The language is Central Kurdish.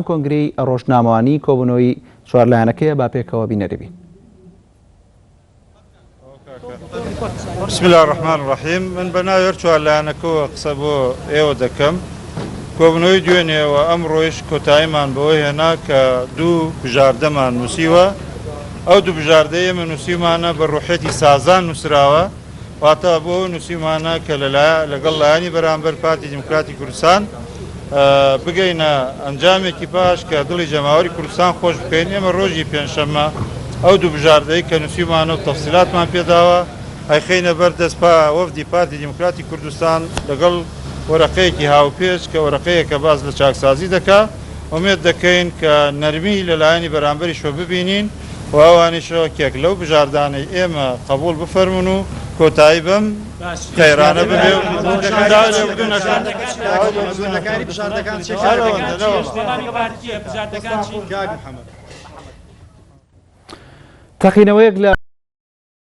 کۆنگرەی ڕۆژنامەوانی کۆبوونەوەی چوارلایەنەکەیە با پێکەوە بینەری بین. بسم اللە الرحمن الرحیم من بە ناوی هەر چوارلایەنەکەوە قسە بۆ ئێوە دەکەم کۆبنەوەی دوێنێ و ئەمڕۆیش کۆتاییمان بەوە هێنا کە دوو بژاردەمان نووسیوە ئەو دوو بژاردەی ئێمە نووسیومانە بە ڕوحێتی سازان نووسراوە واتە بۆ ئەوە نووسیومانە کە لەگەڵ لایەنی بەرامبەر پارتی دیموکراتی کوردستان بگەینە ئەنجامێکی باش کە دڵی جەماوەری کوردستان خۆش بکەین ئێمە ڕۆژی پێنجشەممە ئەو دوو بژاردەی کە نووسیومانە و تەفسیلاتمان پێداوە ئەیخەینە بەر دەست پا وەفدی پارتی دیموکراتی کوردستان لەگەڵ وەرەقەیەکی هاوپێچ کە وەرەقەیەکە باس لە چاکسازی دەکا ئومێد دەکەین کە نەرمی لە لایەنی بەرامبەریشەوە ببینین و ئەوانیش کێک لەو بژاردانەی ئێمە قەبووڵ بفەرموون و کۆتایی بەم قەیرانە ببێ و داوای لێبوردن ئەکەم. تەقینەوەیەک لە.